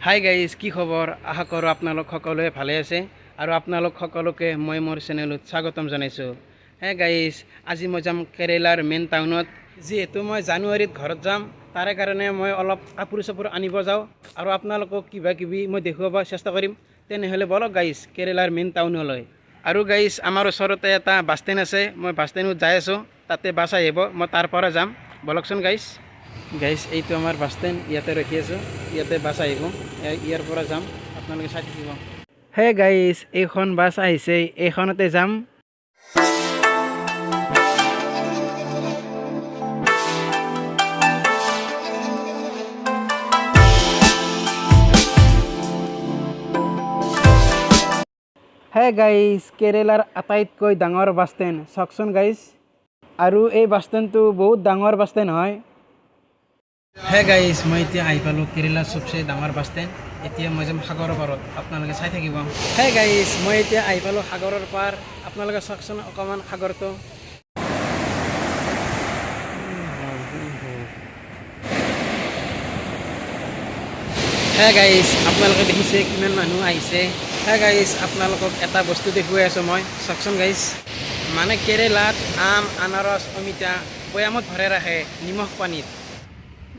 Hi guys, কি খবৰ? আশা কৰোঁ আপোনালোক সকলোৱে ভালে আছে আৰু আপোনালোক সকলোকে মই মোৰ চেনেলত স্বাগতম জনাইছোঁ। হে গাইজ, আজি মই যাম কেৰেলাৰ মেইন টাউনত। যিহেতু মই জানুৱাৰীত ঘৰত যাম, তাৰে কাৰণে মই অলপ কাপোৰ চাপোৰ আনিব যাওঁ আৰু আপোনালোকক কিবা কিবি মই দেখুৱাব চেষ্টা কৰিম। তেনেহ'লে ব'লক গাইজ, কেৰেলাৰ মেইন টাউনলৈ। আৰু গাইজ, আমাৰ ওচৰতে এটা বাছ ষ্টেণ্ড আছে। মই বাছ ষ্টেণ্ডত যাই আছোঁ, তাতে বাছ আহিব, মই তাৰ পৰা যাম। ব'লকচোন গাইজ। গাইজ, এইটো আমাৰ বাছ ষ্টেণ্ড, ইয়াতে ৰখি আছোঁ, ইয়াতে বাছ আহিব, ইয়াৰ পৰা যাম, আপোনালোকে চাই থাকিব। হে গাইজ, এইখন বাছ আহিছে, এইখনতে যাম। হে গাইজ, কেৰেলাৰ আটাইতকৈ ডাঙৰ বাছ ষ্টেণ্ড, চাওকচোন গাইজ। আৰু এই বাছ ষ্টেণ্ডটো বহুত ডাঙৰ বাছ ষ্টেণ্ড হয়। হে গাইজ, মই এতিয়া আহি পালোঁ কেৰেলাৰ চবচে ডাঙৰ বাছ ষ্টেণ্ড। এতিয়া মই যাম সাগৰৰ পাৰত, আপোনালোকে চাই থাকিব। হে গাইজ, মই এতিয়া আহি পালোঁ সাগৰৰ পাৰ। আপোনালোকে চাওকচোন অকণমান সাগৰটো। হে গাইজ, আপোনালোকে দেখিছে কিমান মানুহ আহিছে। হে গাইজ, আপোনালোকক এটা বস্তু দেখুৱাই আছোঁ মই, চাওকচোন গাইজ। মানে কেৰেলাত আম, আনাৰস, অমিতা বৈয়ামত ভৰাই ৰাখে নিমখ পানীত।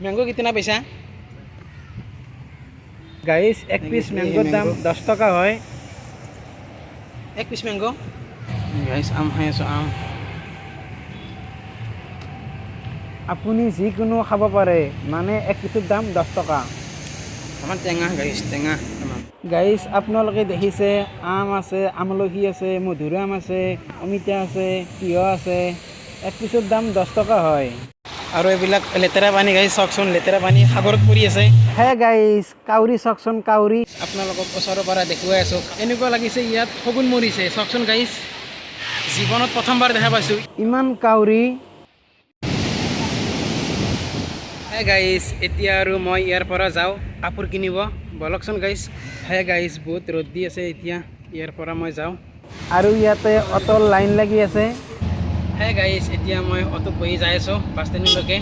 মেংগ কিतना পইচা? গাইজ, এক পিচ মেংগোৰ দাম 10 টকা হয়। এক পিচ মেংগ। গাইজ, আম খাই আছোঁ, আম। আপুনি যিকোনো খাব পাৰে, মানে এক পিচৰ দাম 10 টকা। আমাৰ টেঙা গাইজ, টেঙা। গাইজ, আপোনালোকে দেখিছে আম আছে, আমলখি আছে, মধুৰিআম আছে, অমিতা আছে, তিয়ঁহ আছে। এক পিচৰ দাম 10 টকা হয়। আৰু এইবিলাক লেতেৰা পানী গাইজ, চাওকচোন, লেতেৰা পানী সাগৰত পৰি আছে। হে গাইজ, কাউৰী চাওকচোন, কাউৰী। আপোনালোকক ওচৰৰ পৰা দেখুৱাই আছোঁ। এনেকুৱা লাগিছে ইয়াত শগুন মৰিছে। চাওকচোন গাইজ, জীৱনত প্ৰথমবাৰ দেখা পাইছোঁ ইমান কাউৰী। হে গাইজ, এতিয়া আৰু মই ইয়াৰ পৰা যাওঁ কাপোৰ কিনিব। ব'লকচোন গাইজ। হে গাইজ, বহুত ৰ'দ দি আছে। এতিয়া ইয়াৰ পৰা মই যাওঁ আৰু ইয়াতে অট'ৰ লাইন লাগি আছে। হে গাইজ, এতিয়া মই অ'টোত বহি যাই আছোঁ বাছ ষ্টেণ্ডলৈকে।